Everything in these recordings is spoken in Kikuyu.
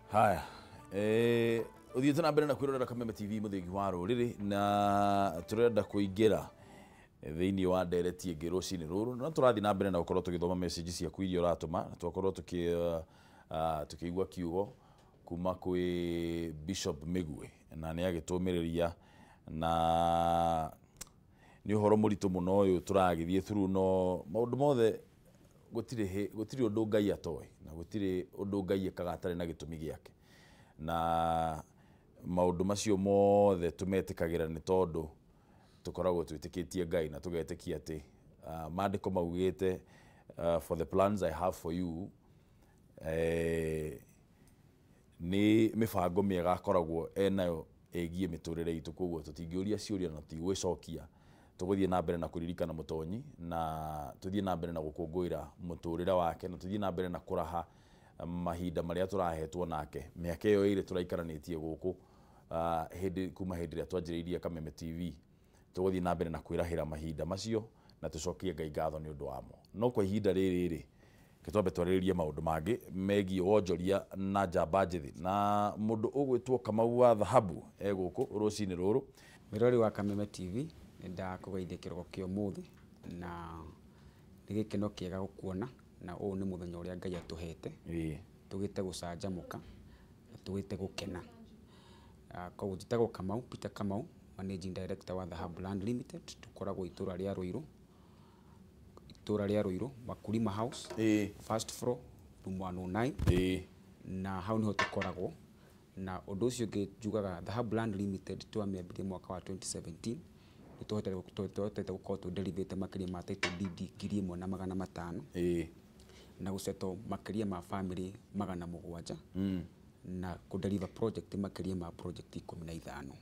Haya, ũthiĩte na mbere na kwĩrorera Kameme TV, mũthingi wa rũrĩrĩ, na tũrenda kũingĩra thĩinĩ wa ndereti ĩngĩ rũcinĩ rũrũ, na tũrathiĩ na mbere na gũkorwo tũgĩthoma message ciaku iria ũratũma, na twakorwo tũkĩigua kiugo kuma kwĩ Bishop Mĩgwe, na nĩ agĩtũmĩrĩria, na nĩ ũhoro mũritũ mũno ũyũ tũragĩthiĩ through, no maũndũ mothe gũtirĩ ũndũ Ngai atoĩ, na gũtirĩ ũndũ Ngai ekaga atarĩ na gĩtũmi gĩake, na maũndũ macio mothe tũmetĩkagĩra nĩ tondũ tũkoragwo twĩtĩkĩtie Ngai na tũgetĩkia atĩ maandĩko maugĩte, "For the plans I have for you," nĩ mĩbango mĩega akoragwo enayo ĩgiĩ mĩtũrĩre itũ. Koguo tũtingĩũria ciũria na tũtigwĩcokia, tũgũthiĩ na mbere na kũririkana mũtonyi, na tũthiĩ na mbere na gũkũngũĩra mũtũrĩre wake, na tũthiĩ na mbere na kũraha mahinda marĩa tũrahetwo nake, mĩaka ĩyo 2 tũraikaranĩtie gũkũ, hĩndĩ kuma hĩndĩ ĩrĩa twanjĩrĩirie Kameme TV. Tũgũthiĩ na mbere na kwĩrahĩra mahinda macio na tũcokie Ngai ngatho nĩ ũndũ wamo. No kwa ihinda rĩrĩ rĩ, reke twambe twarĩrĩrie maũndũ mangĩ megiĩ wonjoria na njamba njĩthĩ, na mũndũ ũgwĩtwo Kamau wa Thahabu e gũkũ rũcinĩ rũrũ. Mwĩrori wa Kameme TV, nĩ ndakũgeithia kĩroko kĩa ũmũthĩ, na nĩ gĩkeno kĩega gũkuona, na ũyũ nĩ mũthenya ũrĩa Ngai atũhete tũgĩte gũcanjamũka na tũgĩte gũkena. Koguo njĩtagwo Kamau, Peter Kamau, Managing Director wa Dhahabu Land Limited. Tũkoragwo itũra rĩa Ruiru, itũra rĩa Ruiru, Wakulima House, first floor, room 109. Na hau niho tũkoragwo. Na ũndũ ũcio ũngĩ njugaga, Dhahabu Land Limited twamĩambirie mwaka wa 2017. Nĩ tũhotete gũkorwo tũdeliverĩte makĩria ma title deed 1500 na gũsettle makĩria ma family 700, na kũdeliver project makĩria ma project 15,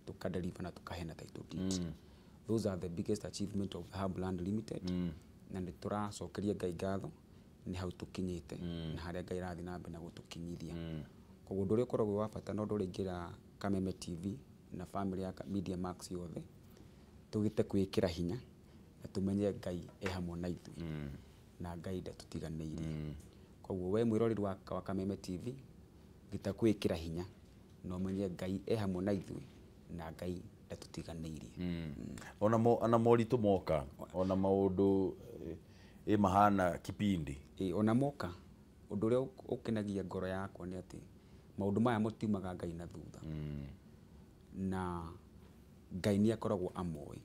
tukadeliver na tukaheana title deeds. Those are the biggest achievement of Dhahabu Land Limited, na nĩ tũracokeria Ngai ngatho nĩ hau tũkinyĩte na harĩa Ngai arathiĩ na mbere na gũtũkinyithia. Koguo ũndũ ũrĩa ũkoragwo wĩ wa bata na ũndũ ũrĩa ingĩra Kameme TV na family ya Media Max yothe, tũgĩte kwĩĩkĩra hinya na tũmenye Ngai e hamwe na ithuĩ na Ngai ndatũtiganĩirie. Koguo we mwĩroreri wa Kameme TV, gĩta kwĩĩkĩra hinya na ũmenye Ngai e hamwe na ithuĩ na Ngai ndatũtiganĩirie. Ona moritũ moka, ona maũndũ ĩ mahana kipindi. Ĩ, ona moka, ũndũ ũrĩa ũkenagia ngoro yakwa nĩ atĩ maũndũ maya matiumaga Ngai na thutha, na Ngai nĩ akoragwo amoĩ.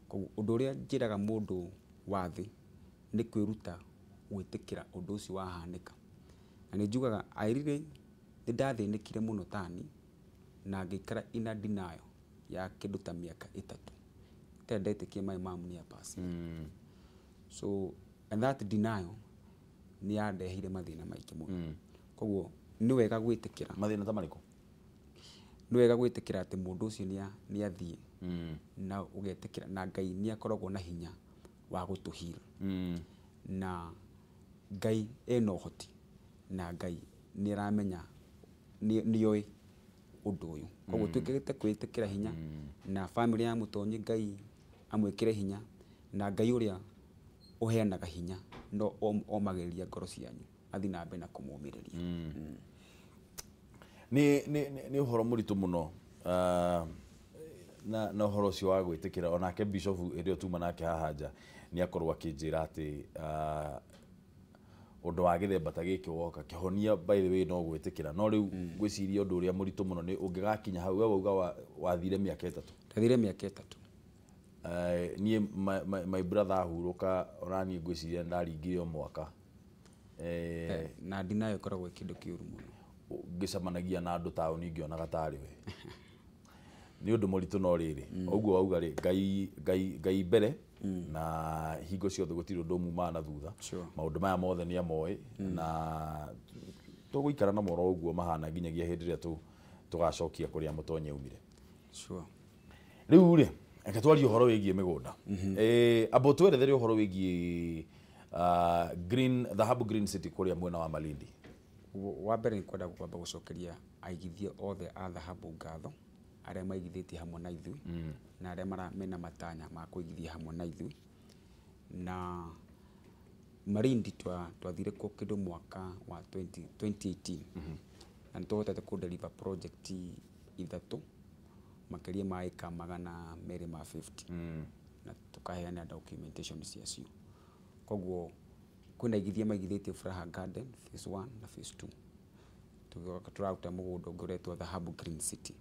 Koguo ũndũ ũrĩa njĩraga mũndũ wa thĩ nĩ kwĩruta gwĩtĩkĩra ũndũ ũcio wahanĩka. Na nĩ njugaga I really nĩ ndathĩnĩkire mũno tani na ngĩikara ina denial ya kĩndũ ta mĩaka 3 itarĩ ndetĩkia my mom nĩ apass. So and that denial nĩ yandeheire mathĩna maingĩ mũno. Koguo nĩ wega gwĩtĩkĩra. Mathĩna ta marĩkũ? Nĩ wega gwĩtĩkĩra atĩ mũndũ ũcio nĩ athiĩ, na ũgetĩkĩra na Ngai nĩ akoragwo na hinya wa gũtũheal, na Ngai ena ũhoti, na Ngai nĩ aramenya, nĩoĩ ũndũ ũyũ. Koguo twĩkĩrĩte kwĩtĩkĩra hinya, na family ya mũtonyi Ngai amwĩkĩre hinya, na Ngai ũrĩa ũheanaga hinya no omagĩrĩria ngoro cianyu athiĩ na mbere na kũmũmĩrĩria. Nĩ ũhoro mũritũ mũno, na ũhoro ũcio wa gwĩtĩkĩra. Onake Bishop hĩndĩ ĩyo tuma nake haha nja nĩ akorwo akĩnjĩra atĩ ũndũ wa gĩthemba ta gĩkĩ woka, kĩhonia by the way no gwĩtĩkĩra. No rĩu ngwĩciria ũndũ ũrĩa mũritũ mũno nĩ ũngĩgakinya hau we wauga wathire mĩaka 3. Ndathire mĩaka 3. Niĩ my brother ahurũka, ona niĩ ngwĩciria ndaringire o mwaka. Na ndinayo ĩkoragwo ĩ kĩndũ kĩũru mũno. Ngĩcemanagia na andũ taũni ngĩonaga tarĩ we. Nĩ ũndũ mũritũ, no rĩrĩ, ũguo wauga rĩ, Ngai, Ngai, Ngai mbere, na hingo ciothe gũtirĩ ũndũ mumaga na thutha. Maũndũ maya mothe nĩ amoĩ, na tũgũikara na moro ũguo mahana nginyagia hĩndĩ ĩrĩa tũgacokia kũrĩa mũtonyi aumire. Rĩu rĩ, reke twarie ũhoro wĩgiĩ mĩgũnda. Amba ũtwerethere ũhoro wĩgiĩ Green Dhahabu Green City kũrĩa mwena wa Malindi. Wa mbere nĩ kwenda kwamba gũcokeria aigithia othe a Dhahabu ngatho, arĩa maigithĩtie hamwe na ithuĩ na arĩa mena matanya ma kũigithia hamwe na ithuĩ. Na Malindi twathire kuo kĩndũ mwaka wa 2018. Na nĩ tũhotete kũ deliver project 3 makĩria ma ĩka 250 na tũkaheana documentation ciacio. Koguo kwĩna igithia maigithĩtie Furaha Garden phase 1 na phase 2. Tũgĩoka tũraruta mũgũnda ũngĩ ũretwo Dhahabu Green City.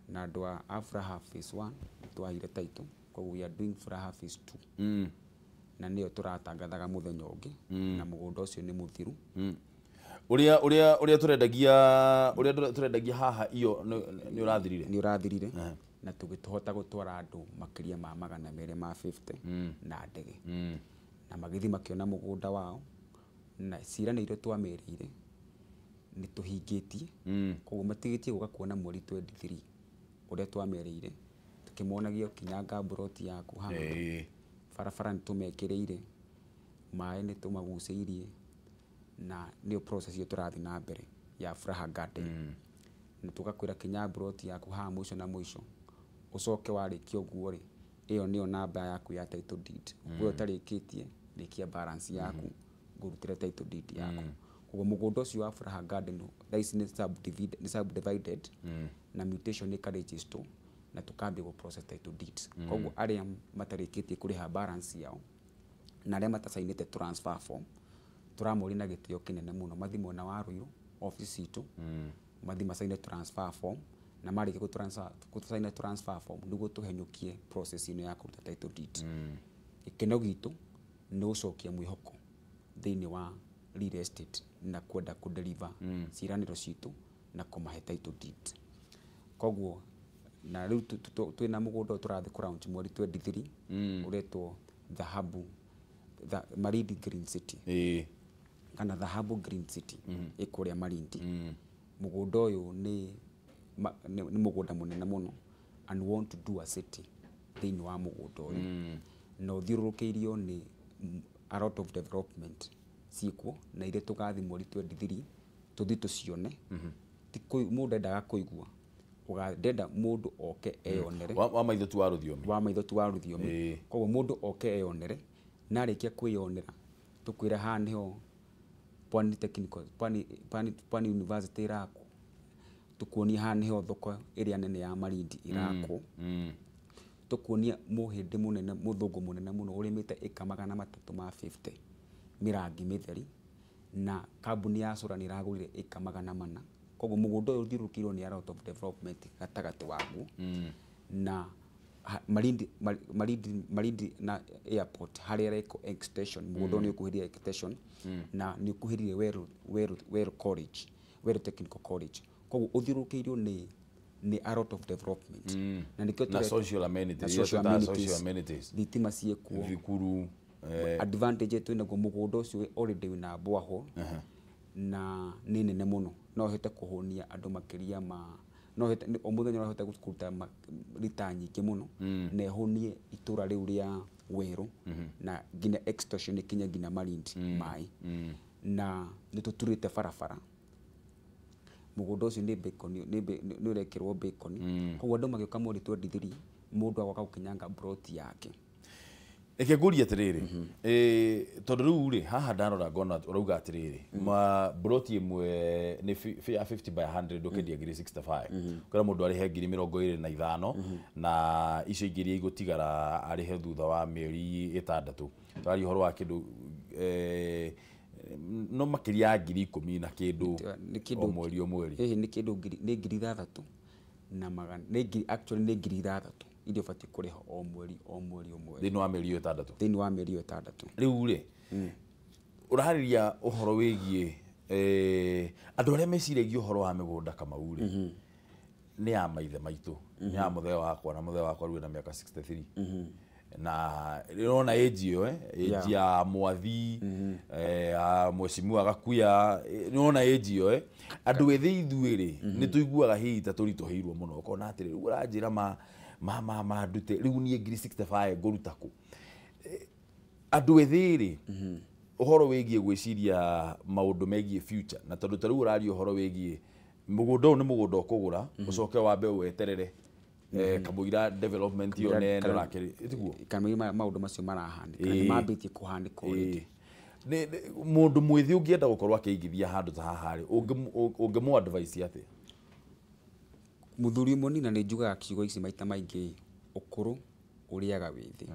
Na andũ a Furaha phase 1 twahire title, koguo we are doing Furaha phase 2. Na nĩyo tũratangathaga mũthenya ũngĩ na mũgũnda ũcio nĩ mũthiru. Ũrĩa tũrendagia haha iyo nĩ ũrathirire. Nĩ ũrathirire na tũgĩtũhota gũtwara andũ makĩria ma 250 na ndege. Na magĩthiĩ makĩona mũgũnda wao na ciĩranĩiro twamerĩire nĩ tũhingĩtie. Koguo matigĩtie gũka kuona mweri 23 ũrĩa twamerĩire, tũkĩmonagia kinyanga mburoti yaku haha. Barabara nĩ tũmekĩrĩire, maĩ nĩ tũmagucĩirie, na nĩyo process ĩyo tũrathiĩ na mbere ya Furaha Garden. Na tũgakwĩra kinya mburoti yaku haha mũico na mũico, ũcoke warĩkia ũguo rĩ, ĩyo nĩyo namba yaku ya title deed. We ũtarĩkĩtie, rĩkia balance yaku, ngũrutĩre title deed yaku. Koguo mũgũnda ũcio wa Furaha Garden thaa ici nĩ subdivided na mutation ĩkarĩgistwo na tũkambia gũ process title deeds. Koguo arĩa matarĩkĩtie kũrĩha balance yao na arĩa matacainĩte transfer form tũramoria na gĩtĩo kĩnene mũno mathiĩ mwena wa Ruiru office itũ, mathiĩ macaine transfer form, na marĩkia gũcaina transfer form nĩguo tũhenyũkie process ĩno ya kũruta title deed. Gĩkeno gitũ nĩ gũcokia mwĩhoko thĩinĩ wa real estate na kwenda kũ deliver ciĩranĩro citũ na kũmahe title deed. Koguo na rĩu twĩna mũgũnda ũyũ tũrathiĩ kũ launch mweri 23 ũretwo Dhahabu Malindi Green City. Kana Dhahabu Green City ĩ kũrĩa Malindi. Mũgũnda ũyũ nĩ mũgũnda mũnene mũno and we want to do a city thĩinĩ wa mũgũnda ũyũ. Na ũthiũrũrũkĩirio nĩ a lot of development ciĩkuo na iria tũgathiĩ mweri 23 tũthiĩ tũcione. Ti mũndũ endaga kũigua, ndenda mũndũ oke eyonere. Wa maitho tu wa rũthiomi. Wa maitho tu wa rũthiomi. Koguo mũndũ oke eyonere, na arĩkia kwĩyonera tũkwĩra haha nĩho Pwani Technical, Pwani University ĩrakwo, tũkuonia haha nĩho thoko ĩrĩa nene ya Malindi ĩrakwo, tũkuonia mũhĩndĩ mũnene mũthũngũ mũnene mũno ũrĩmĩte ĩka 350 mĩrangi mĩtheri, na kambuni ya Sora nĩ ĩragũrire ĩka 400. Koguo mũgũnda ũyũ ũthiũrũrũkĩirwo nĩ a lot of development gatagatĩ waguo. Na Malindi na airport harĩa ĩrekwo extension, mũgũnda ũyũ nĩ ũkuhĩrĩirie extension na nĩ ũkuhĩrĩirie Weru College, Weru Technical College. Koguo ũthiũrũrũkĩirio nĩ a lot of development. Na nĩkĩo na social amenities, thitima ciĩkuo, thukuru, advantage yetu naguo mũgũnda ũcio already wĩna borehole na nĩ nene mũno, no ũhote kũhũnia andũ makĩria ma no ũhote o mũthenya no ũhote kũruta rita nyingĩ mũno na ĩhũnie itũra rĩu rĩa Weru na nginya extension ĩkinye nginya Malindi maĩ. Na nĩ tũturĩte barabara, mũgũnda ũcio nĩ bacon, nĩ ũrekĩrwo bacon. Koguo andũ magĩũka mweri 23 mũndũ agoka gũkinyanga plot yake. Reke ngũrie atĩrĩrĩ, tondũ rĩu rĩ haha ndarora ngona ũrauga atĩrĩrĩ, ma broti ĩmwe nĩ ya 50 by 100 ũkendia ngiri 65, ũkera mũndũ arĩhe ngiri 25 na icio ingĩ iria igũtigara arĩhe thutha wa mĩeri 6. Tũraria ũhoro wa kĩndũ no makĩria ya ngiri 10 na kĩndũ o mweri o mweri. Nĩ kĩndũ nĩ ngiri 6 na magana, nĩ ngiri actually nĩ ngiri 6 iria ũbatiĩ kũrĩha o mweri o mweri o mweri thĩinĩ wa mĩeri 6. Thĩinĩ wa mĩeri 6. Rĩu rĩ ũrarĩria ũhoro wĩgiĩ andũ arĩa meciragia ũhoro wa mĩgũnda Kamau rĩ, nĩ ya maithe maitũ, nĩ ya mũthee wakwa, na mũthee wakwa rĩu ena mĩaka 63. Na rĩrona age ĩyo, age ya mwathi, ya mheshimiwa Gakuya, nĩũrona age ĩyo, andũ ethĩ ithuĩ rĩ nĩ tũiguaga hihi ta tũritũhĩirwo mũno, ũkona atĩrĩ rĩu ũranjĩra ma ndute rĩu niĩ ngiri 65 ngũruta kũ? Andũ ethĩ rĩ ũhoro wĩgiĩ gwĩciria maũndũ megiĩ future, na tondũ ta rĩu ũraria ũhoro wĩgiĩ mũgũnda ũyũ nĩ mũgũnda ũkũgũra ũcoke wambe weterere kamũira development ĩyo nene ũrakĩrĩ, tiguo? Kamũira maũndũ macio marahanĩka, nĩ mambĩtie kũhanĩka already. Mundu mwithi ungienda gukorwo akiigithia handu ta haha ri, ungimu advice atia? Muthuri munini, na nĩ njugaga kiugo ici maita maingĩ, ũkũrũ ũrĩaga wĩthĩ.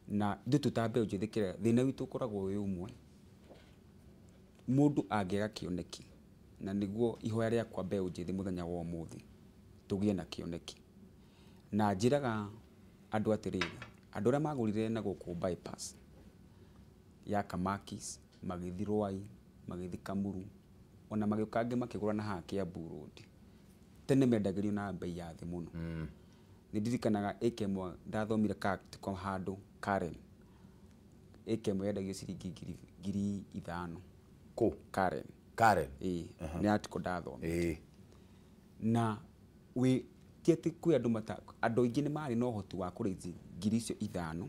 Na ithuĩ twĩ ta mbeũ njĩthĩ, kĩrĩa thĩna witũ ũkoragwo wĩ ũmwe. Mũndũ angĩaga kĩoneki, na nĩguo ihoya rĩakwa mbeũ njĩthĩ mũthenya wa ũmũthĩ, tũgĩe na kĩoneki. Na njĩraga andũ atĩrĩrĩ, andũ arĩa magũrire na gũkũ bypass ya Kamakis, magĩthiĩ Ruai, magĩthiĩ Kamuru, ona magĩũka angĩ makĩgũra na haha Kiambu Road, tene mendagĩrio na bei ya thĩ mũno. Nĩ ndirikanaga ĩka ĩmwe ndathomire ka handũ Karen, ĩka ĩmwe yendagio ciringi 5,000. Kũ? Karen. Karen. Ĩĩ, nĩ article ndathomire. Na wĩ ti atĩ kwĩ andũ mata, andũ aingĩ nĩ marĩ na ũhoti wa kũraise 5,000,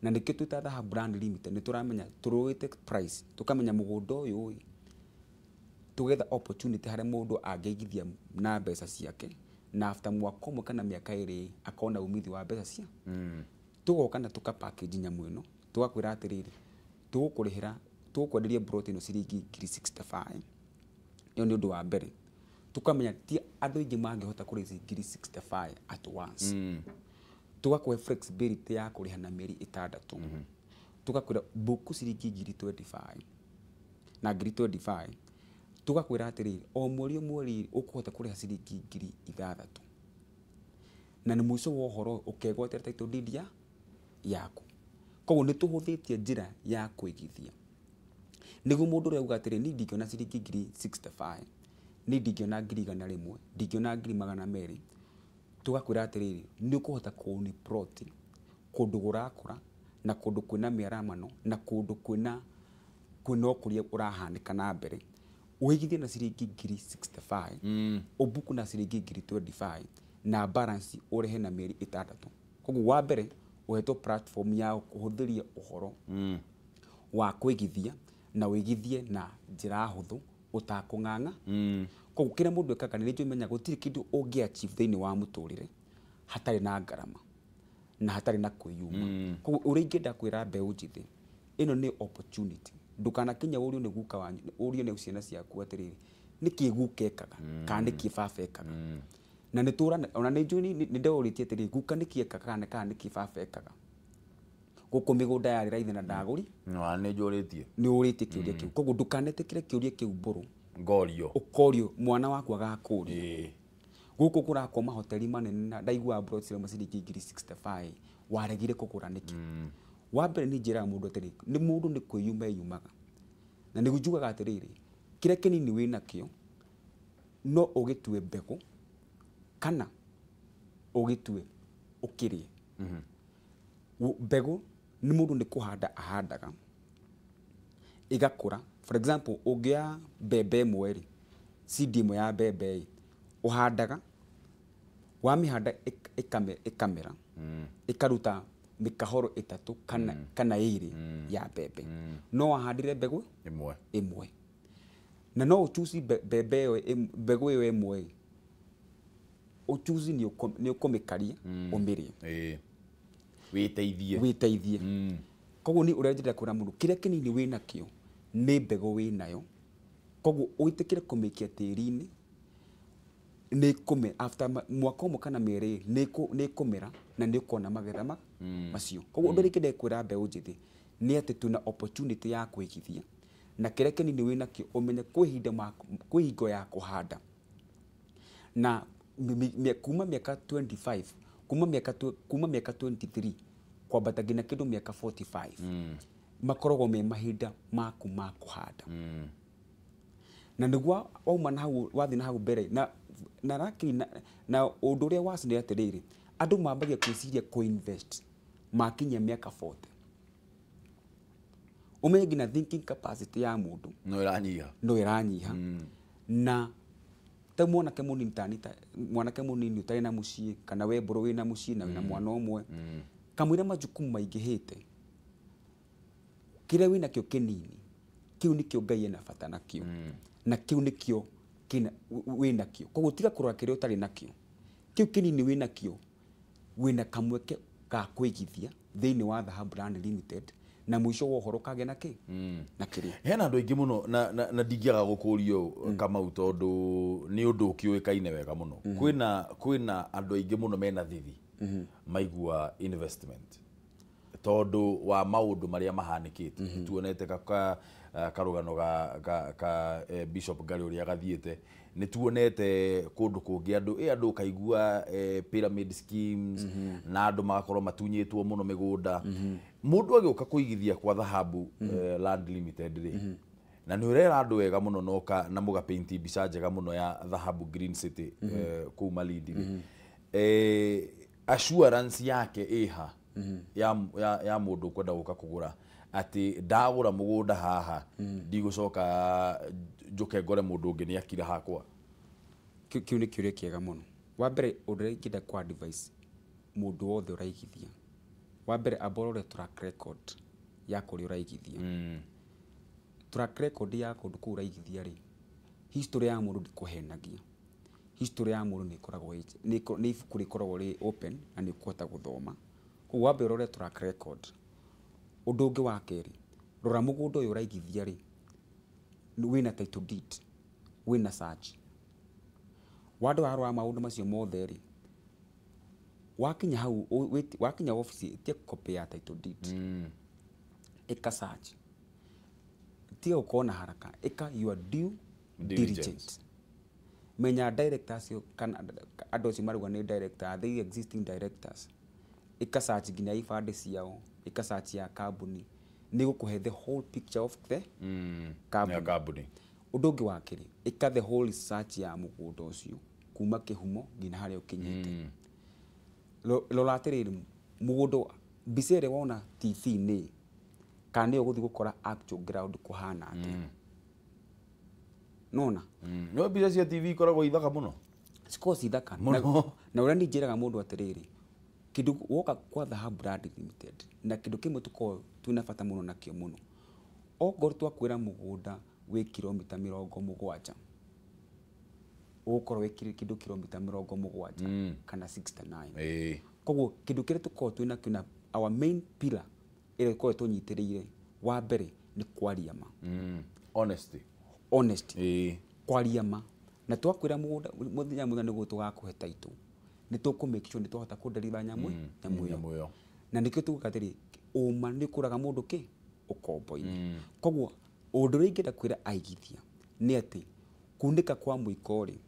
na nĩkĩo twĩ ta Dhahabu Land Limited nĩ tũramenya tũrũĩte price, tũkamenya mũgũnda ũyũ ĩ, tũgetha opportunity harĩa mũndũ angĩigithia na mbeca ciake, na after mwaka ũmwe kana mĩaka 2 akona umithio wa mbeca cia. Tũgoka na tũka package nyamũ ĩno, tũgakwĩra atĩrĩrĩ, tũgũkũrĩhĩra, tũgũkwenderia plot ĩno ciringi 65,000. Ĩyo nĩ ũndũ wa mbere. Tũkamenya ti andũ aingĩ mangĩhota kũraise 65,000 at once. Tũgakũhe flexibility ya kũrĩha na mĩeri 6. Tũgakwĩra book ciringi 25,000 na 25,000, tũgakwĩra atĩrĩrĩ, o mweri o mweri ũkũhota kũrĩha ciringi 6,000, na nĩ mũico wa ũhoro ũkegwatĩra title deed yaku. Koguo nĩ tũhũthĩtie njĩra ya kũigithia, nĩguo mũndũ ũrĩa auga atĩrĩ, niĩ ndingĩona ciringi 65,000, niĩ ndingĩona 100,000, ndingĩona 200,000, tũgakwĩra atĩrĩrĩ, nĩ ũkũhota kũũni plot kũndũ kũrakũra na kũndũ kwĩna mĩaramano na kũndũ kwĩna ũkũria ũrahanĩka na mbere, ũigithie na ciringi 65,000, ũbuku na ciringi 25,000, na balance ũrĩhe na mĩeri 6. Koguo wa mbere ũhetwo platform ya kũhũthĩria ũhoro wa kũigithia, na ũigithie na njĩra hũthũ ũtakũng'ang'a. Koguo kĩrĩa mũndũ ekaga, nĩ njũĩ menya gũtirĩ kĩndũ ũngĩ achieve thĩinĩ wa mũtũrĩre hatarĩ na ngarama na hatarĩ na kwĩyuma. Koguo ũrĩa ingĩenda kwĩra mbeũ njĩthĩ, ĩno nĩ opportunity. Ndũkanakinya ũrio nĩ guka wanyu, ũrio nĩ ciana ciaku atĩrĩrĩ, nĩkĩ guka ekaga kana nĩkĩ baba ekaga. Na nĩ tũrana, ona nĩ njũĩ nĩ ndeũrĩtie atĩrĩrĩ, guka nĩkĩ ekaga kana nĩkĩ baba ekaga. Gũkũ mĩgũnda yarĩ raithi na ndagũri. No nĩ njũrĩtie. Nĩ ũrĩtie kĩũria kĩu. Koguo ndũkanetĩkĩre kĩũria kĩu mbũrũ. Ngorio. Ũkorio mwana waku agakũria. Gũkũ kũrakwo mahoteli manene na ndaiguaga plot cia ciringi 65,000, waregire kũgũra nĩkĩ? Wa mbere nĩ njĩraga mũndũ atĩrĩ, nĩ mũndũ nĩ kwĩyuma eyumaga. Na nĩ njugaga atĩrĩrĩ, kĩrĩa kĩnini wĩnakĩo no ũgĩtue mbegũ kana ũgĩtue ũkĩrĩe. Mbegũ nĩ mũndũ nĩ kũhanda ahandaga ĩgakũra. For example, ũngĩoya mbembe ĩmwe rĩ, seed ĩmwe ya mbembe ĩ, ũhandaga, wamĩhanda ĩkamera, ĩkaruta mĩkahoro 3 kana 2 ya mbembe. No wahandire mbegũ ĩmwe, na no ũchuzi mbembe ĩyo, mbegũ ĩyo ĩmwe, ũchuzi nĩ ũkũmĩkaria ũmĩrĩe, wĩteithie. Koguo nĩ ũrĩa njĩra kwĩra mũndũ, kĩrĩa kĩnini wĩnakĩo nĩ mbegũ wĩnayo, koguo wĩtĩkĩre kũmĩikia tĩri-inĩ, nĩ ĩkũmera after mwaka ũmwe kana mĩeri 2, nĩ ĩkũmera na nĩ ũkona magetha macio. Koguo ũndũ ũrĩa ingĩenda kwĩra mbeũ njĩthĩ nĩ atĩ twĩna opportunity ya kũigithia, na kĩrĩa kĩnini wĩnakĩo ũmenye kwĩ hingo ya kũhanda, na kuma mĩaka 25, kuma mĩaka 23 kwambata nginya kĩndũ mĩaka 45, makoragwo me mahinda maku ma kũhanda. Na nĩguo wauma na hau wathiĩ na hau mbere, na lakini na ũndũ ũrĩa waci nĩ atĩrĩrĩ, andũ mambagia kwĩciria kũ-invest makinyia mĩaka 40. Ũmenye nginya thinking capacity ya mũndũ no ĩranyiha, no ĩranyiha. Na ta mwanake mũnini tani ta mwanake mũnini ũtarĩ na mũciĩ, kana we mbũrũ wĩna mũciĩ na wĩna mwana ũmwe, kamũira majukumu maingĩhĩte, kĩrĩa wĩnakĩo kĩnini kĩu nĩkĩo Ngai ena bata nakĩo, na kĩu nĩkĩo wĩnakĩo. Koguo tiga kũrora kĩrĩa ũtarĩ nakĩo, kĩu kĩnini wĩnakĩo, wĩna kamweke ga kũigithia thĩinĩ wa Dhahabu Land Limited, Na mũico wa ũhoro ũkagĩa na kĩ na kĩrĩa. Hena andũ aingĩ mũno na ndingĩaga gũkũrio Kamau tondũ nĩ ũndũ ũkĩũĩkaine wega mũno. Kwĩna andũ aingĩ mũno mena thithi maigua investment tondũ wa maũndũ marĩa mahanĩkĩte. Tuonete karũgano ga Bishop Gary ũrĩa gathiĩte, nĩ tuonete kũndũ kũngĩ andũ ũkaigua pyramid schemes na andũ magakorwo matunyĩtwo mũno mĩgũnda. Mũndũ agĩũka kũigithia kwa Dhahabu Land Limited rĩ, na nĩ ũrera andũ wega mũno noka na mũgapaint mbica njega mũno ya Dhahabu Green City kũu Malindi rĩ, assurance yake ĩha ya mũndũ ũkwenda gũka kũgũra atĩ ndagũra mũgũnda haha ndigũcoka njũke ngore mũndũ ũngĩ nĩ akira hakwa? Kĩu nĩ kĩũria kĩega mũno. Wa mbere ũndũ ũrĩa ingĩenda kwa advice mũndũ wothe ũraigithia, wa mbere amba ũrore track record ya kũrĩa ũraigithia. Track record ya kũndũ kũu ũraigithia rĩ, history ya mũndũ ndĩkũhenagia. History ya mũndũ nĩ ĩkoragwo nĩ ibuku rĩkoragwo rĩ open na nĩ ũkũhota gũthoma. Koguo wambe ũrore track record. Ũndũ ũngĩ wa kerĩ, rora mũgũnda ũyũ ũraigithia rĩ, wĩna title deed, wĩna search. Wandũ warora maũndũ macio mothe rĩ, wakinya hau, wakinya ofici, ĩtia copy ya title deed. Ĩka search. Tiga gũkorwo na haraka, ĩka your due diligence. Menya directors kana andũ acio marauga nĩ director, are they existing directors? Ĩka search nginya ibandĩ ciao, ĩka search ya kambuni, nĩ gũkũhe the whole picture of the kambuni. Ũndũ ũngĩ wa kerĩ, ĩka the whole research ya mũgũnda ũcio kuma kĩhumo nginya harĩa ũkinyĩte. Rora atĩrĩrĩ, mũgũnda mbica ĩrĩa wona TV-inĩ kana nĩyo ũgũthiĩ gũkora actual ground kũhana atĩa. Nona? No mbica cia TV ikoragwo ithaka mũno. Cikoragwo ci thaka. Na ũrĩa niĩ njĩraga mũndũ atĩrĩrĩ, kĩndũ woka kwa Dhahabu Land Limited na kĩndũ kĩmwe tũkoragwo twĩna bata mũno nakĩo mũno, ongorwo twakwĩra mũgũnda wĩ kilomita 70, ũgũkorwo wĩ kĩndũ kilomita 70 kana 69. Koguo kĩndũ kĩrĩa tũkoragwo twĩna kĩo na our main pillar ĩrĩa ĩkoragwo tũnyitĩrĩire, wa mbere nĩ kwaria ma. Honesty. Honesty. Kwaria ma. Na twakwĩra mũgũnda mũthenya mũthenya nĩguo tũgakũhe title, nĩ tũkũ make sure nĩ twahota kũdeliver nyamũ ĩyo. Na nĩkĩo tugaga atĩrĩ, ũma nĩ ũkũraga mũndũ kĩ ũkombo-inĩ. Koguo ũndũ ũrĩa ingĩenda kwĩra aigithia nĩ atĩ kunĩka kwa mũiko rĩ,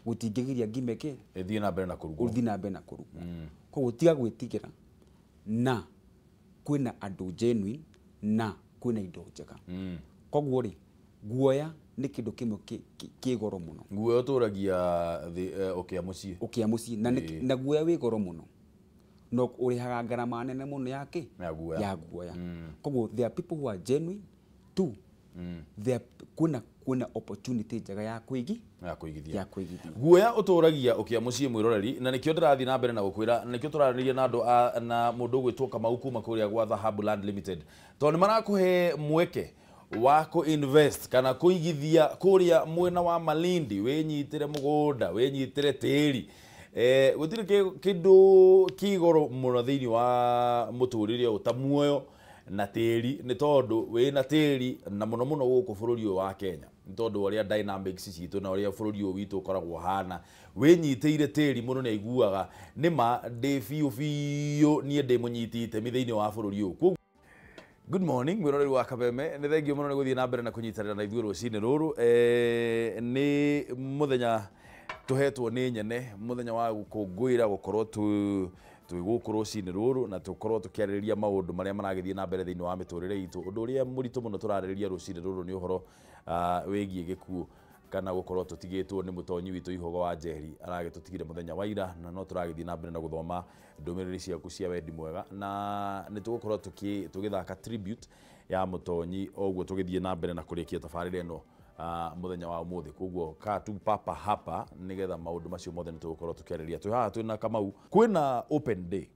gũtingĩgiria ngima ĩkĩ ĩthiĩ na mbere na kũrugwo. Ũthiĩ na mbere na kũrugwo. Koguo tiga gwĩtigĩra, na kwĩna andũ genuine na kwĩna indo njega. Koguo rĩ, guoya nĩ kĩndũ kĩmwe kĩ goro mũno. Guoya ũtũragia ũkĩa mũciĩ. Ũkĩa mũciĩ na guoya wĩ goro mũno. No ũrĩhaga ngarama nene mũno ya kĩ? Ya guoya. Koguo there are people who are genuine too. There kwĩna opportunity njega ya kũigithia. Ya kũigithia. Guoya ũtũragia ũkĩa mũciĩ mwĩroreri, na nĩkĩo ndĩrathiĩ na mbere na gũkwĩra, na nĩkĩo tũraranĩria na andũ na mũndũ ũgwĩtwo Kamau kuma kũrĩa gwa Dhahabu Land Limited, tondũ nĩ marakũhe mweke wa kũ-invest kana kũigithia kũrĩa mwena wa Malindi, wĩnyitĩre mũgũnda, wĩnyitĩre tĩri. Gũtirĩ kĩndũ kĩ goro mũno thĩinĩ wa mũtũrĩre ũyũ ta muoyo na tĩri, nĩ tondũ wĩna tĩri na mũno mũno gũkũ bũrũri ũyũ wa Kenya, nĩ tondũ ũrĩa dynamics citũ na ũrĩa bũrũri ũyũ witũ ũkoragwo ũhana, wĩnyitĩire tĩri mũndũ nĩ aiguaga nĩ ma ndĩ biũ biũ niĩ ndĩ mũnyiti itemi thĩinĩ wa bũrũri ũyũ. Good morning, mwĩroreri wa Kameme, nĩ thengio mũno nĩ gũthiĩ na mbere na kũnyitanĩra na ithuĩ rũcinĩ rũrũ. Nĩ mũthenya tũhetwo nĩ nyene, mũthenya wa gũkũngũĩra gũkorwo twĩ gũkũ rũcinĩ rũrũ na tũkorwo tũkĩarĩrĩria maũndũ marĩa maragĩthiĩ na mbere thĩinĩ wa mĩtũrĩre itũ. Ũndũ ũrĩa mũritũ mũno tũrarĩrĩria rũcinĩ rũrũ nĩ ũhoro wĩgiĩ gĩkuũ kana gũkorwo tũtigĩtwo nĩ mũtonyi witũ Ihogo wa Njeri, aragĩtũtigire mũthenya wa ira, na no tũragĩthiĩ na mbere na gũthoma ndũmĩrĩri ciaku cia wendi mwega, na nĩ tũgũkorwo tũgĩthaka tribute ya mũtonyi o ũguo tũgĩthiĩ na mbere na kũrĩkia tabarĩra ĩno mũthenya wa ũmũthĩ. Koguo kaa tu papa hapa nĩgetha maũndũ macio mothe nĩ tũgũkorwo tũkĩarĩrĩria. Twĩ haha twĩna Kamau, kwĩna open day.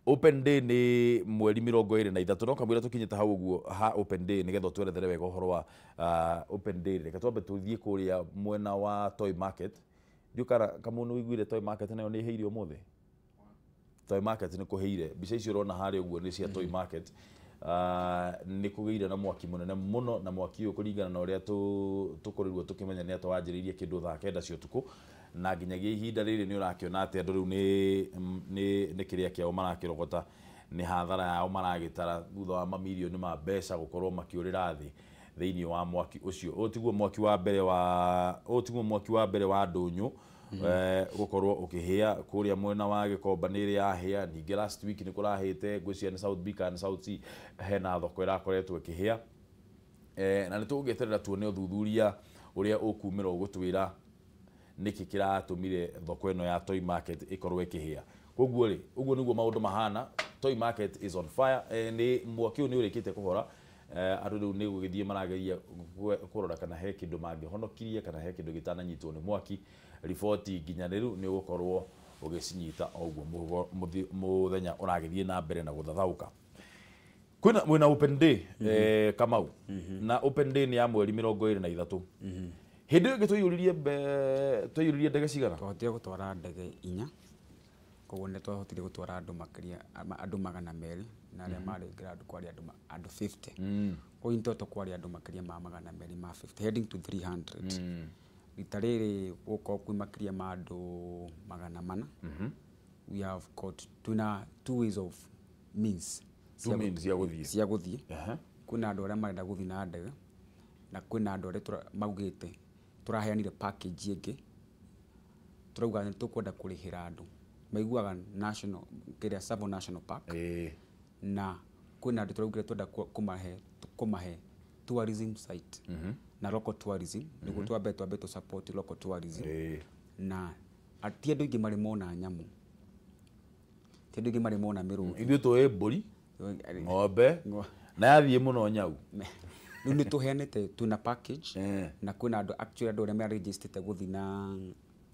Open day nĩ mweri 23, no kamwĩra tũkinyĩte hau ũguo ha open day nĩgetha ũtwerethere wega ũhoro wa open day. Reke twambe tũthiĩ kũrĩa mwena wa Toy Market. Ndiũ kana Kamau nĩ ũiguire Toy Market nayo nĩ ĩhĩire ũmũthĩ? Toi Market nĩ kũhĩire. Mbica icio ũrona harĩa ũguo nĩ cia Toi Market. Nĩ kũgĩire na mwaki mũnene mũno, na mwaki ũyũ kũringana na ũrĩa tũkorirwo tũkĩmenya nĩ atĩ wanjĩrĩirie kĩndũ thaa 9 cia ũtukũ, na nginyagia ihinda rĩrĩ nĩ ũrakĩona atĩ andũ rĩu nĩ kĩrĩa kĩao marakĩrogota, nĩ hathara yao maragĩtara thutha wa mamirioni ma mbeca gũkorwo makĩũrĩra thĩ thĩinĩ wa mwaki ũcio. Ũyũ tiguo mwaki wa mbere wa ũyũ tiguo mwaki wa mbere wa ndũnyũ gũkorwo ũkĩhĩa kũrĩa mwena wa Gĩkomba nĩ ĩrĩ yahĩa. Ningĩ last week nĩ kũrahĩte, ngwĩciria nĩ South B kana South C, hena thoko ĩrakoretwo ĩkĩhĩa. Na nĩ tũgũgĩeterera tuone ũthuthuria ũrĩa ũkumĩra ũgũtwĩra nĩkĩ kĩratũmire thoko ĩno ya Toi Market ĩkorwo ĩkĩhĩa. Koguo rĩ, ũguo nĩguo maũndũ mahana. Toi Market is on fire. Nĩ mwaki ũyũ nĩ ũrĩkĩtie kũhora. Andũ rĩu nĩ gũgĩthiĩ marageria kũrora kana he kĩndũ mangĩhonokirie kana he kĩndũ gĩtananyitwo nĩ mwaki. Riboti nginyanĩru nĩ ũgũkorwo ũgĩcinyita o ũguo mũthenya ũragĩthiĩ na mbere na gũthathaũka. Kwĩna mwĩna open day, Kamau, na open day nĩ ya mweri 23. Hĩndĩ ĩyo ĩngĩ twaiyũririe ndege cigana? Twahotire gũtwara ndege 4, koguo nĩ twahotire gũtwara andũ makĩria andũ 200, na arĩa marĩ ground kwarĩ andũ 50. Koguo in total kwarĩ andũ makĩria ma 250, heading to 300. Rita rĩrĩ gũkorwo kwĩ makĩria ma andũ 400. We have got twĩna two ways of means. Two means cia gũthiĩ. Cia gũthiĩ. Kwĩna andũ arĩa marenda gũthiĩ na ndege, na kwĩna andũ arĩa maugĩte tũraheanire package ĩngĩ, tũrauga nĩ tũkwenda kũrĩhĩra andũ maiguaga national kĩrĩa Tsavo National Park. Na kwĩna andũ tũraugire twenda kũmahe tourism site na local tourism, nĩguo twambe tũ support local tourism. Na ti andũ aingĩ marĩ mona nyamũ, ti andũ aingĩ marĩ mona mĩrũthi. Ithuĩ tũĩ mbũri, ng'ombe, na yathiĩ mũno nyau. Rĩu nĩ tũheanĩte twĩna package, na kwĩna andũ actually andũ arĩa marejistĩte gũthiĩ na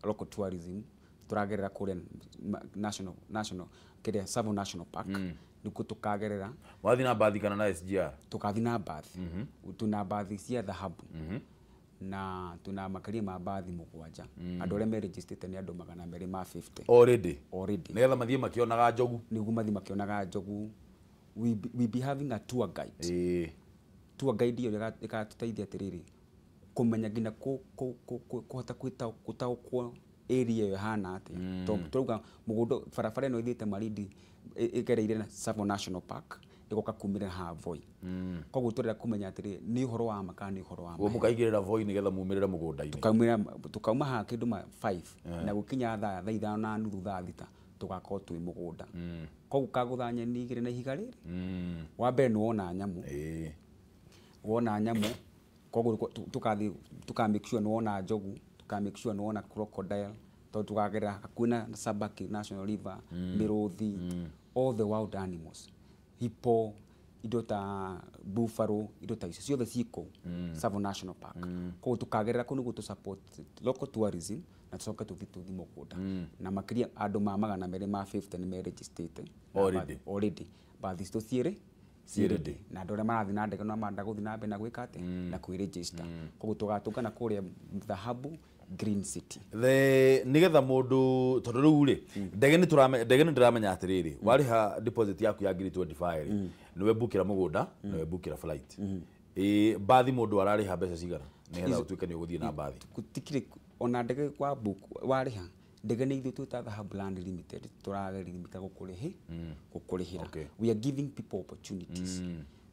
local tourism, tũragerera kũrĩa national kĩrĩa Tsavo National Park, nĩkuo tũkagerera. Wathiĩ na mbathi kana na SGR? Tũkathiĩ na mbathi. Twĩna mbathi cia thahabu, na twĩna makĩria ma mbathi 7. Andũ arĩa merejistĩte nĩ andũ 250. Already? Already. Nĩgetha mathiĩ makĩonaga njogu. Nĩguo mathiĩ makĩonaga njogu. We be having a tour guide. Tour guide ĩyo ĩgatũteithia atĩrĩrĩ, kũmenya nginya kũhota gũtaũkwo area ĩyo ĩhana atĩa. Tondũ tũrauga mũgũnda barabara ĩno ĩthiĩte Malindi ĩgereire na Tsavo National Park, ĩgoka kumĩra haha Voi. Koguo tũrenda kũmenya atĩrĩrĩ, nĩ ũhoro wa ma kana nĩ ũhoro wa ma. Mũkaigĩrĩra Voi nĩgetha mumĩrĩre mũgũnda-inĩ. Tũkauma haha kĩndũ ma 5 na gũkinya thaa 5:30 thaa 6 tũgakorwo twĩ mũgũnda. Koguo kagũtha nyeni igĩrĩ na ihiga rĩrĩ. Wa mbere nĩ wona nyamũ. Wona nyamũ, koguo tũkathiĩ tũka make sure nĩ wona njogu, tũka make sure nĩ wona crocodile, tondũ tũkagerera hakuhĩ na Sabaki National River, mĩrũthi, all the wild animals, hippo, indo ta buffalo, indo ta icio ciothe ciĩ kũu Tsavo National Park. Koguo tũkagerera kũu nĩguo tũ support local tourism na tũcoke tũthiĩ mũgũnda. Na makĩria andũ ma 250 nĩ merejistĩte already. Mbathi citũ ciĩrĩ ready. Na andũ arĩa marathiĩ na ndege no marenda gũthiĩ na mbere na gwĩka atĩa, na kwĩregister. Koguo tũgatũngana kũrĩa Dhahabu Green City. Nĩgetha mũndũ tondũ rĩu rĩ, ndege nĩ ndĩramenya atĩrĩrĩ, warĩha deposit yaku ya 25,000 rĩ, nĩwe bookĩra mũgũnda, nĩwe bookĩra flight. Mbathi mũndũ ararĩha mbeca cigana nĩgetha ũtuĩke nĩ ũgũthiĩ na mbathi? Gũtikĩrĩ ona ndege wa book warĩha, ndege nĩ ithuĩ twĩta Dhahabu Land Limited tũragerimika gũkũrĩhĩra. We are giving people opportunities.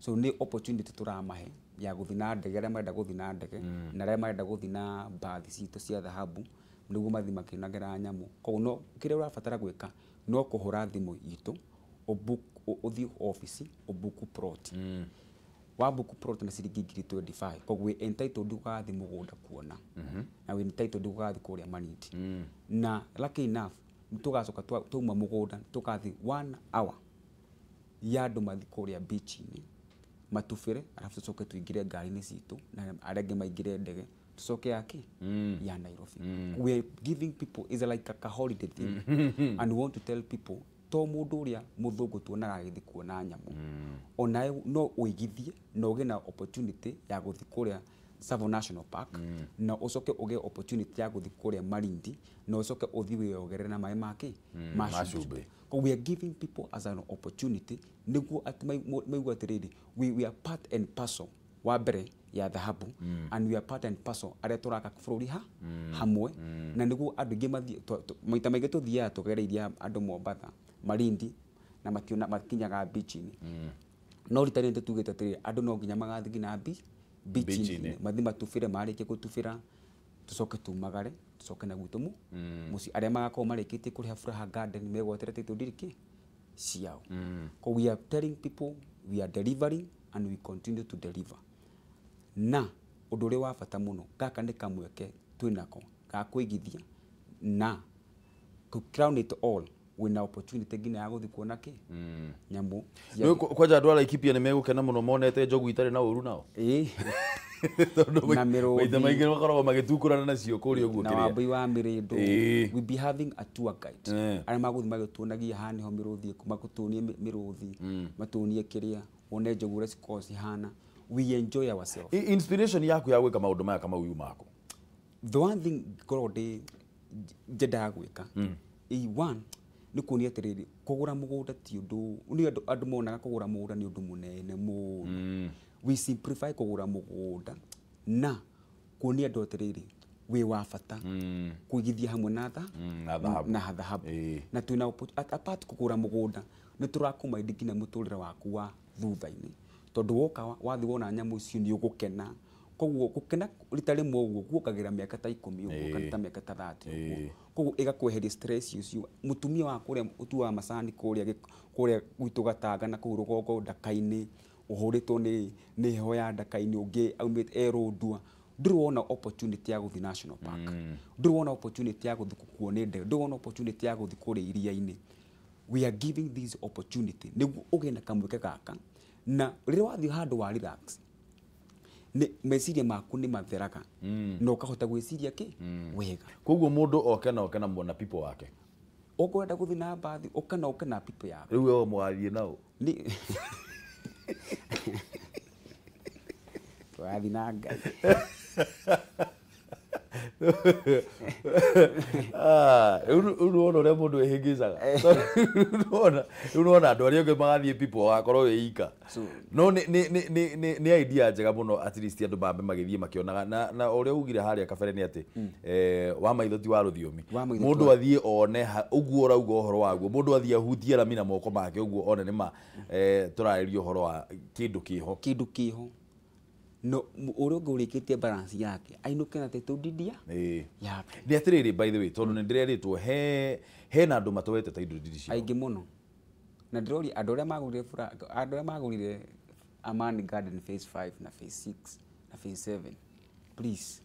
So nĩ opportunity tũramahe ya gũthiĩ na ndege, arĩa marenda gũthiĩ na ndege, na arĩa marenda gũthiĩ na mbathi citũ cia thahabu, nĩguo mathiĩ makĩonagĩra nyamũ. Koguo no kĩrĩa ũrabatara gwĩka no kũhũra thimũ itũ, ũthiĩ office, ũbuku plot. Wa book plot na ciringi 25,000. Koguo wĩ entitled gũgathiĩ mũgũnda kuona, na wĩ entitled gũgathiĩ kũrĩa Malindi. Na lucky enough tũgacoka twauma mũgũnda tũgathiĩ 1 hour ya andũ mathiĩ kũrĩa beach-inĩ matubĩre, arabu tũcoke tũingĩre ngari-inĩ citũ na arĩa angĩ maingĩre ndege tũcoke yake ya Nairobi. We are giving people is like a holiday thing. And we want to tell people to mũndũ ũrĩa mũthũngũ tuonaga agĩthiĩ kuona nyamũ, onawe no ũigithie na ũgĩe na opportunity ya gũthiĩ kũrĩa Tsavo National Park, na ũcoke ũgĩe opportunity ya gũthiĩ kũrĩa Malindi, na ũcoke ũthiĩ wĩyogerere na maĩ make ma cumbĩ. We are giving people as an opportunity nĩguo atĩ maigue atĩrĩrĩ, we are part and parcel wa mbere ya dhahabu, and we are part and parcel arĩa tũraka bũrũri ha hamwe, na nĩguo andũ aingĩ mathiĩ maita maingĩ tũthiaga tũgereirie andũ Mombatha, Malindi, na mationa makinyaga beach-inĩ. No rita rĩrĩ tũtugĩte atĩrĩrĩ, andũ no nginya magathiĩ nginya beach-inĩ, mathiĩ matubĩre, marĩkie gũtubĩra tũcoke tumagare, tũcoke na gwitũ mũciĩ. Arĩa magakorwo marĩkĩtie kũrĩha Furaha Garden megwatĩre title deed kĩ ciao. So we are telling people we are delivering and we continue to deliver. Na ũndũ ũrĩa wa bata mũno, gaka nĩ kamweke twĩnako ga kũigithia, na to crown it all wĩna opportunity nginya ya gũthiĩ kuona kĩ nyamũ. Kwanja andũ a Laikipia nĩ megũkena mũno monete njogu itarĩ na ũru nao. Tondũ na mĩrũthi. Maita maingĩ makoragwo magĩtukũrana nacio kũrĩa ũguo na kĩrĩa. Wambui wa mĩrĩndũ. We be having a tour guide arĩa magũthiĩ magĩtuonagia haha nĩho mĩrũthi, magũtuonie mĩrũthi, matuonie kĩrĩa, wone njogu ũrĩa cikoragwo cihana. We enjoy ourselves. Inspiration yaku ya gwĩka maũndũ maya Kamau yuma kũ? The one thing ngoragwo ndĩ nyendaga gwĩka, one nĩ kuonia atĩrĩrĩ, kũgũra mũgũnda ti ũndũ, nĩ andũ monaga kũgũra mũgũnda nĩ ũndũ mũnene mũno. We simplify kũgũra mũgũnda na kuonia andũ atĩrĩrĩ, wĩ wa bata kũigithia hamwe na tha na dhahabu. Na dhahabu. Na twĩna apart kũgũra mũgũnda, nĩ tũrakũmaindi nginya mũtũrĩre waku wa thutha-inĩ, tondũ woka wathiĩ wona nyamũ icio nĩ ũgũkena. Koguo gũkena rita rĩmwe ũguo guokagĩra mĩaka ta 10 ũguo, kana ta mĩaka ta 30 ũguo. Koguo ĩgakweheria stress ũcio. Mũtumia wa kũrĩa ũtuaga macani kũrĩa kũrĩa gwitũ Gatanga na kũu rũgongo Ndaka-inĩ, ũhũrĩtwo nĩ heho ya Ndaka-inĩ, ũngĩ aumĩte erũndua, ndũrĩ wona opportunity ya gũthiĩ national park, ndũrĩ wona opportunity ya gũthiĩ gũkuo nĩ ndege, ndũrĩ wona opportunity ya gũthiĩ kũrĩa iria-inĩ. We are giving this opportunity nĩguo ũgĩe na kamweke gaka, na rĩrĩa wathiĩ handũ wa relax, nĩ meciria maku nĩ matheraga, na ũkahota gwĩciria kĩ wega. Koguo mũndũ oke na oke na mwona people wake. Ũkwenda gũthiĩ na mbathi, ũka na ũke na people yaku. Rĩu we mũgathiĩ nao? Nĩ tũrathiĩ na Ngai. Rĩu nĩwona ũrĩa mũndũ ehĩngĩcaga. Rĩu nĩwona andũ arĩa angĩ magathiĩ people ũgakorwo wĩ ika. No nĩ idea njega mũno, at least andũ mambe magĩthiĩ makĩonaga, na ũrĩa ugire harĩa kabere nĩ atĩ, wa maitho ti wa rũthiomi. Mũndũ athiĩ one ũguo ũrauga ũhoro waguo, mũndũ athiĩ ahutie rami na moko make ũguo one nĩ ma, tũrarĩria ũhoro wa kĩndũ kĩho. Kĩndũ kĩho. No ũrĩa ũngĩ ũrĩkĩtie balance yake ainũke na title deed yake. Nĩ atĩrĩrĩ, by the way, tondũ nĩ ndĩrerĩtwo hena andũ matoete title deed ciao. Aingĩ mũno. Na ndĩroria andũ arĩa magũrire andũ arĩa magũrire Amani Garden phase 5 na phase 6 na phase 7, please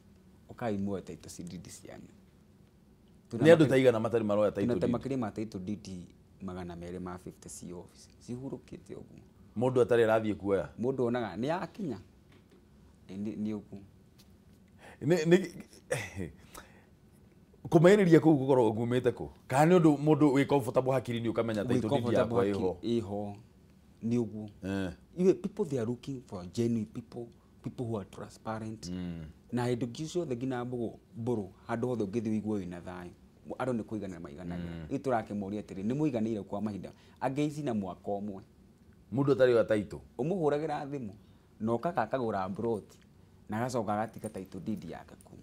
ũkai muoe title deed cianyu. Nĩ andũ ta igana matarĩ maroya title deed? Makĩria ma title deed 250 ci office cihurũkĩte ũguo. Mũndũ atarĩ arathiĩ kuoya? Mũndũ onaga nĩ yakinya. Nĩ ũguo. Kũmenyerĩria kũu gũkoragwo kumĩte kũ? Kana nĩ ũndũ mũndũ wĩ comfortable hakiri-inĩ ũkamenya title deed yakwa ĩho? Ĩho. Nĩ ũguo. Iwe people they are looking for genuine people, people who are transparent. Na hĩndĩ ingĩ ciothe nginya mbũrũ handũ hothe ũngĩthiĩ ũigue wĩna thayũ. Andũ nĩ kũiganĩra maiganagĩra. Ithuĩ tũrakĩmoria atĩrĩ, nĩ mũiganĩire kwa mahinda. Angĩ ici na mwaka ũmwe. Mũndũ atarĩ wa title. Ũmũhũragĩra thimũ na ũkaga akagũra mburoti na agacoka agatiga title deed yake kũu.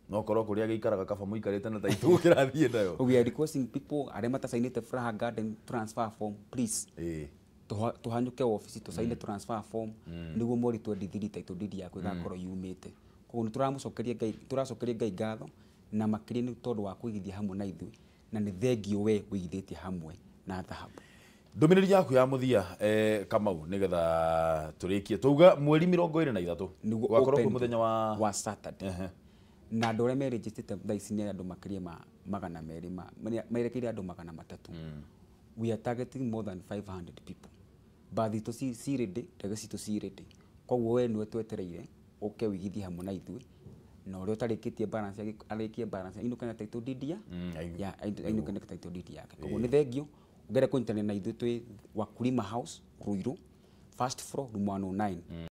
No korwo kũrĩa gĩikaraga kaba mũikarĩte na title gũkĩra thiĩ nayo. We are requesting people arĩa matacainĩte Furaha Garden transfer form, please. Tũhanyũke office tũcaine transfer form nĩguo mweri 23 title deed yaku ĩgakorwo yumĩte. Koguo nĩ tũramũcokeria Ngai, tũracokeria Ngai ngatho na makĩria nĩ tondũ wa kũigithia hamwe na ithuĩ, na nĩ thengio we ũigithĩtie hamwe na dhahabu. Ndũmĩrĩri yaku ya mũthia, Kamau, nĩgetha tũrĩkie. Twauga mweri 23. Nĩguo Gwakorwo open kwĩ mũthenya wa wa Saturday. Na andũ arĩa merejistĩte thaa ici nĩ andũ makĩria ma magana merĩ ma, merekeire andũ magana matatũ. We are targeting more than 500 people. Bathi itũ ci ready, ndege citũ ci ready. Koguo we nĩwe twetereire ũke ũigithie hamwe na ithuĩ, na ũrĩa ũtarĩkĩtie balance arĩkie balance, ainũke na title deed ya ya, ainũke na title deed yake. Koguo nĩ thengio, ũngĩenda kũnyitanĩra na ithuĩ twĩ Wakulima House, Ruiru, first floor, room 109.